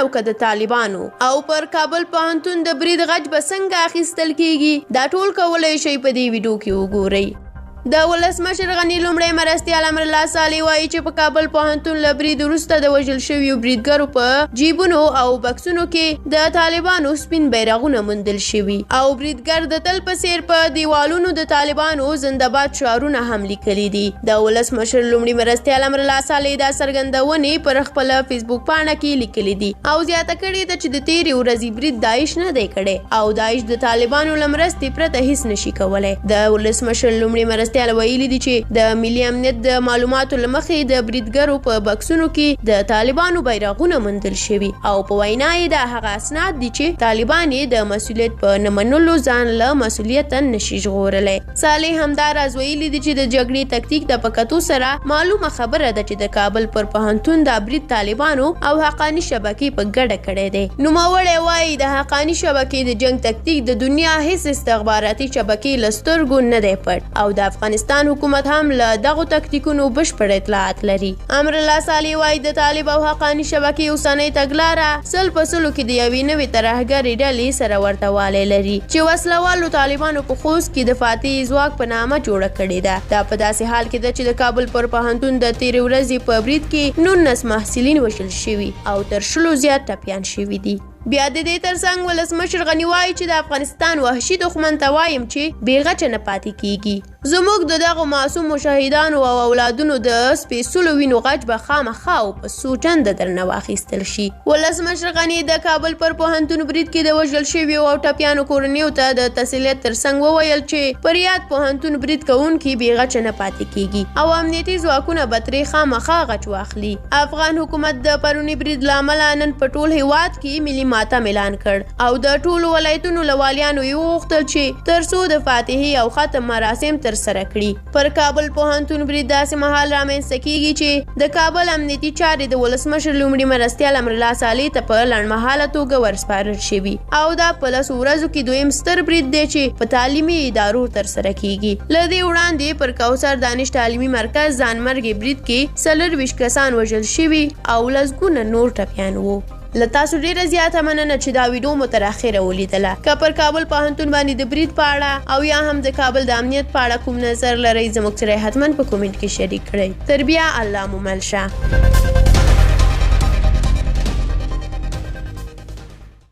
او که د طالبانو؟ او پر کابل پوهنتون د برید غچ به څنګه اخیستل کیږي؟ دا ټول کولی شئ په دې ویډیو کې وګورئ. د ولسمشر غني لومړی مرستیال امرالله صالح وایي چې په کابل پوهنتون له برید وروسته د وژل شویو بریدګرو په جیبونو او بکسونو کې د طالبانو سپین بیرغونه موندل شوي او بریدګر د تل په څیر په دیوالونو د طالبانو زندهباد شعارونه هم لیکلي دي. د ولسمشر لومړي مرستیال امرالله صالح دا څرګندونې پر خپله فیسبوک پاڼه کې لیکلي دي او زیاته کړې ده چې د تیرې ورځې برید داعش نه دی کړی او داعش د طالبانو له مرستې پرته هیڅ نشي کولی. د ولسمشر لومړي مرستیال ویلي دي چې د ملي امنیت د معلوماتو له مخې د بریدګرو په بکسونو کې د طالبانو بیرغونه موندل شوي او په وینا یې دا هغه اسناد دي چې طالبان یې د مسولیت په نه منلو ځان له مسولیته نشي ژغورلی. صالح همداراز ویلي دي چې د جګړې تکتیک ته په کتو سره معلومه خبره ده چې د کابل پر پوهنتون دا برید طالبانو او حقاني شبکې په ګډه کړی دی. نوموړی وايي، د حقاني شبکې د جنګ تکتیک د دنیا هیڅ استخباراتي شبکې له سترګو نه دی پټ او د افغانستان حکومت هم له دغو تکتیکونو بشپړ اطلاعات لري. امرالله صالح وايي، د طالب او حقاني شبکې اوسنۍ تګلاره 100% کې د یوې نوې ترهګرې ډلې سره ورته والی لري چې وسله والو طالبانو په خوست کې د فاتح ځواک په نامه جوړه کړې ده. دا په داسې حال کې ده چې د کابل پر پوهنتون د تېرې ورځې په برید کې 19 محصلین وژل شوي او تر 20 زیات ټپیان شوي دي. بیا د دې ترڅنګ ولسمشر غني وايي چې د افغانستان وحشي دښمن ته وایم چې بې غچه نه پاتې کیږي. زموږ د دغو معصومو شهیدانو او اولادونو د سپېڅلو وینو غچ به خامخا او په څو چنده درنه واخیستل شي. ولسمشر غني د کابل پر پوهنتون برید کې د وژل شویو او ټپیانو کورنیو ته د تسلیت ترڅنګ وویل چې پر یاد پوهنتون برید کوونکي بې غچه نه پاتې کیږي او امنیتي ځواکونه به ترې خامخا غچ واخلي. افغان حکومت د پروني برید له امله نن په ټول هیواد کې ملي ماتم اعلان کړ او د ټولو ولایتونو له والیانو یې وغوښتل چې تر څو د فاتحې او ختم مراسم ترسره کړي. پر کابل پوهنتون برید داسې مهال رامنځته کیږي چې د کابل امنیتي چارې د ولسمشر لومړي مرستیال امرالله صالح ته په لنډمهاله توګه ورسپارل شوي او دا په 10 ورځو کې دویم ستر برید دی چې په تعلیمي ادارو ترسره کیږي. له دې وړاندې پر کوثر دانش تعلیمي مرکز ځانمرګي برید کې 24 کسان وژل شوي او لسګونه نور ټپیان وو. له تاسو ډیره زیاته مننه چې دا ویډیو مو تر اخره ولیدله. که پر کابل پوهنتون باندې د برید په اړه او یا هم د کابل د امنیت په اړه کوم نظر لرئ، زموږ سره حتما په کومنټ کې شریک کړئ. تر بیا الله مو مل شه.